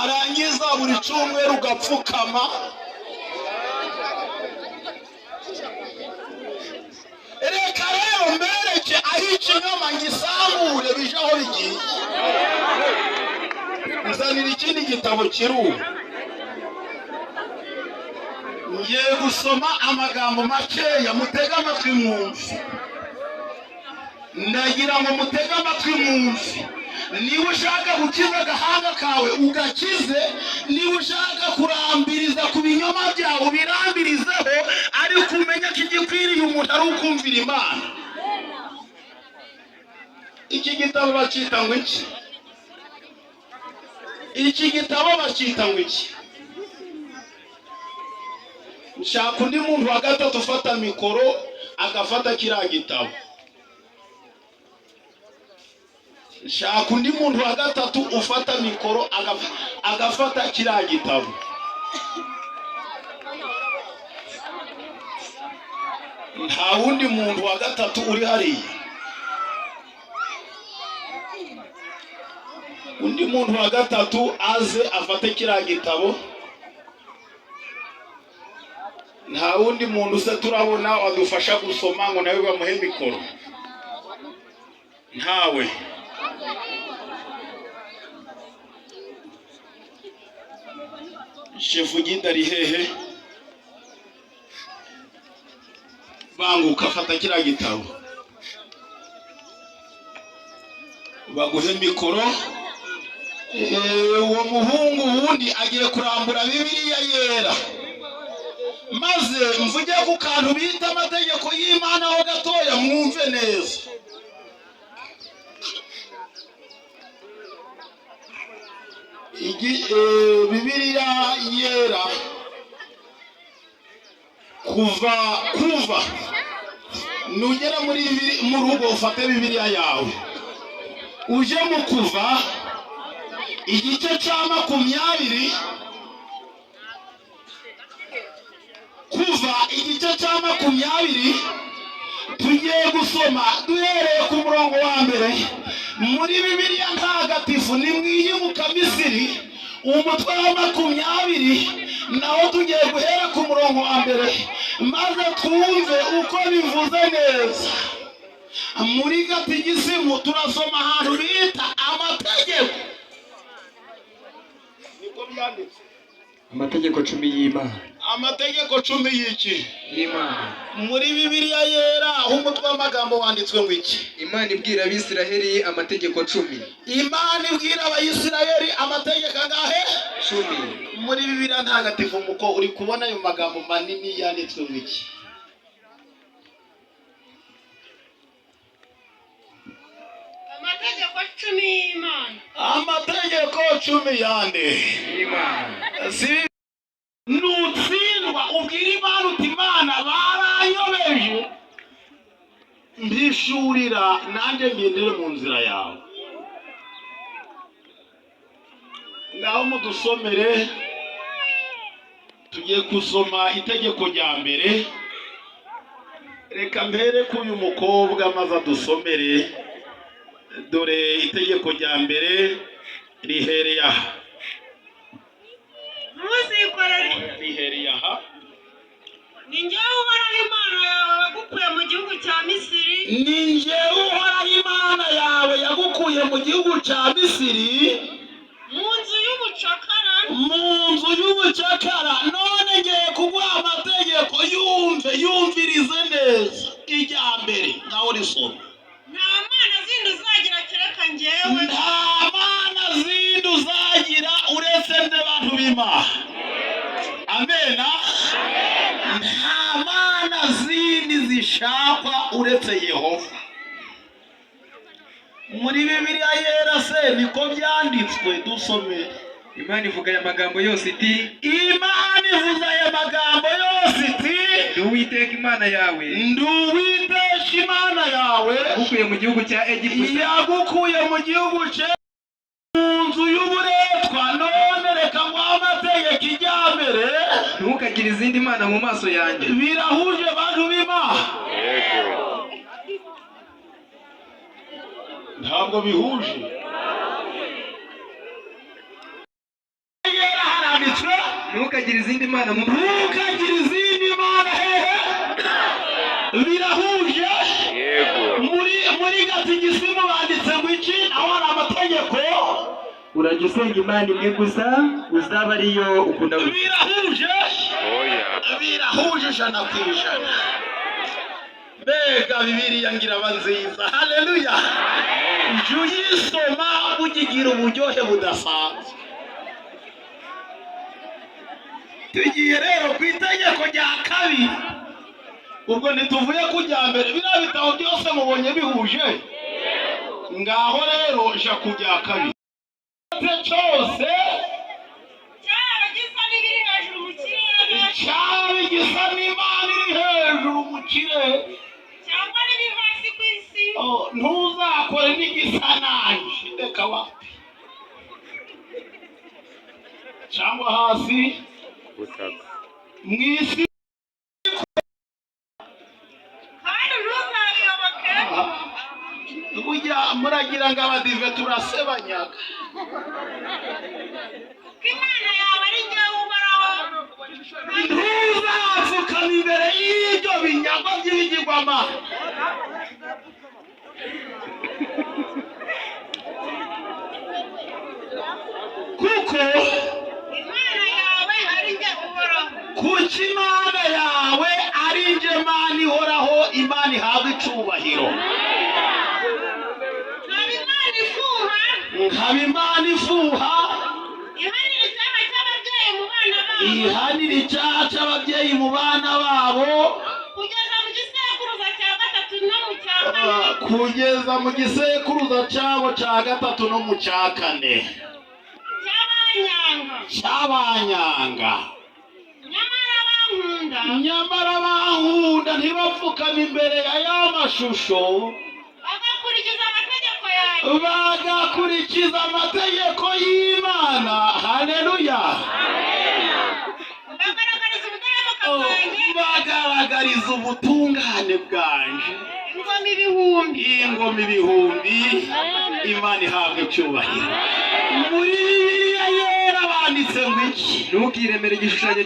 Warangiza buri cyumweru ugapfukama. Reka rero mbereke aho ikinyoma ngisambure bije aho bigiye. Nzanira ikindi gitabo kiri ubu. Ngiye gusoma amagambo makeya, mutege amatwi mwumve. Ndagira ngo mutege amatwi mwumve. Niba ushaka gukiza agahanga kawe ugakize, niba ushaka kurambiriza ku binyoma byawe ubirambirizeho, ariko umenye ko igikwiriye umuntu ari ukumvira Imana. Iki gitabo bacyita ngo iki? Iki gitabo bacyita ngo iki? Nshaka undi muntu wa gatatu ufata mikoro agafata kiriya gitabo. Nshaka undi muntu wa gatatu ufata mikoro agafata kiriya gitabo. Nta wundi muntu wa gatatu uri hariya. Undi muntu wa gatatu aze afate kiriya gitabo. Nta wundi muntu se turabona wadufasha gusoma ngo nawe bamuhe mikoro? Ntawe. Shefu Gida ari hehe? Banguka, fata kiriya gitabo baguhe mikoro. Uwo muhungu wundi agiye kurambura Bibiliya Yera, maze mvuge ku kantu bita amategeko y'Imana ho gatoya, mwumve neza. Bibiliya Yera, Kuva, nugera muri mu rugo ufate Bibiliya yawe uje mu Kuva igice cya 20. Kuva igice cya 20, tugiye gusoma duhereye ku murongo wa mbere muri Bibiliya Ntagatifu. Ni mu Iyimukamisiri, umutwe wa 20, naho tugiye guhera ku murongo wa mbere, maze twumve uko bivuze neza. Muri gatigisimu turasoma ahantu bita amategeko, niko byanditse. Amategeko 10 y'Imana. Amategeko 10 y'iki? Y'Imana. Muri Bibiliya Yera, aho umutwe w'amagambo wanditswe ngo iki? Imana ibwira Abisiraheli amategeko 10. Imana ibwira Abayisiraheli amategeko angahe? 10. Muri Bibiliya Ntagatifu, muko uri kubona ayo magambo manini yanditswe ngo iki? Amategeko 10 y'Imana. Amategeko 10 yande? Y'Imana. Si nutsindwa ubwira Imana uti: "Imana, baranyobeje, mpishurira nanjye ngendere mu nzira yawe." Ngaho mudusomere. Tugiye gusoma itegeko rya mbere. Reka mpere k'uyu mukobwa maze adusomere. Dore itegeko rya mbere rihereye aha. Ntuzikorere. Rihereye aha. Ni njyewe Uhoraho Imana yawe wagukuye mu gihugu cya Misiri. Ni njyewe Uhoraho Imana yawe yagukuye mu gihugu cya Misiri, mu nzu y'ubucakara. Mu nzu y'ubucakara. None ngiye kuguha amategeko, yumve, yumvirize neza. Irya mbere, ngaho risoma. Nta mana zindi uzagira kereka njyewe. Nta mana zindi uzagira uretse n'abantu b'Imana. Amena. Nta mana zindi zishakwa uretse Yehova. Muri Bibiliya Yera se niko byanditswe? Dusome. Imana ivuga aya magambo yose iti: Imana ivuze aya magambo yose iti: Ndi Uwiteka Imana yawe, Ndi Uwiteka Imana yawe, yagukuye mu gihugu cya Egiputa, yagukuye mu gihugu cye, mu nzu y'uburetwa. None reka nguhe amategeko ijyambere. Ntukagire izindi mana mu maso yanjye. Birahuje, bantu b'Imana? Ntabwo bihuje. Ntukagire izindi mana mu Ntukagire izindi mana hehe? Birahuje? Yego. Muri gatigisimu banditse ngo iki? Aho hari amategeko. Urajya usenga Imana imwe gusa, uzaba ariyo ukunda gusa. Birahuje? Oya. Birahuje 100%. Mbega Bibiliya ngira aba nziza! Haleluya! Jya uyisoma ugigira uburyohe budasanzwe. Tugiye rero ku itegeko rya kabiri. Ubwo ntituvuye ku rya mbere? Biriya bitabo byose mubonye bihuje. Ngaho rero ja ku rya kabiri cyose. Cyaba gisa n'ibiri hejuru mu kirere, Cyaba igisa n'Imana iri hejuru mu kirere, cyangwa n'ibiva hasi ku isi, Oh, ntuzakore n'igisa nanje, reka wapi, cyangwa hasi Butaka. Mu isi. Kandi ntuzabiyoboke. Burya muragira ngo abadive turasebanyaga. Ko Imana yawe ari njyewe Uhoraho. Ntuzapfukama imbere y'ibyo binyago by'ibigirwamana. Kuko Imana yawe ari njye Uhoraho. Kuko Imana yawe ari njye Mana ihoraho. Imana ihabwa icubahiro. Nkaba Imana ifuha, Nkaba Imana ifuha, ihanira icyaha cy'ababyeyi mu bana babo, ihanira icyaha cy'ababyeyi mu bana babo, kugeza mu gisekuruza cya gatatu no mu cya kane, kugeza mu gisekuruza cyabo cya gatatu no mu cya kane, cy'abanyanga, cy'abanyanga, nyamara bankunda, nyamara bankunda ntibapfukame imbere ya ya mashusho, bagakurikiza amategeko yanjye, bagakurikiza amategeko y'Imana. Haleluya! Bagaragariza ubudahemuka Oh, bwanjye bagaragariza ubutungane bwanje ingoma ibihumbi. Ingoma ibihumbi. Imana ihabwa icyubahiro. Muri Bibiliya yera banditse ngo iki? Ntukiremere igishushanyo.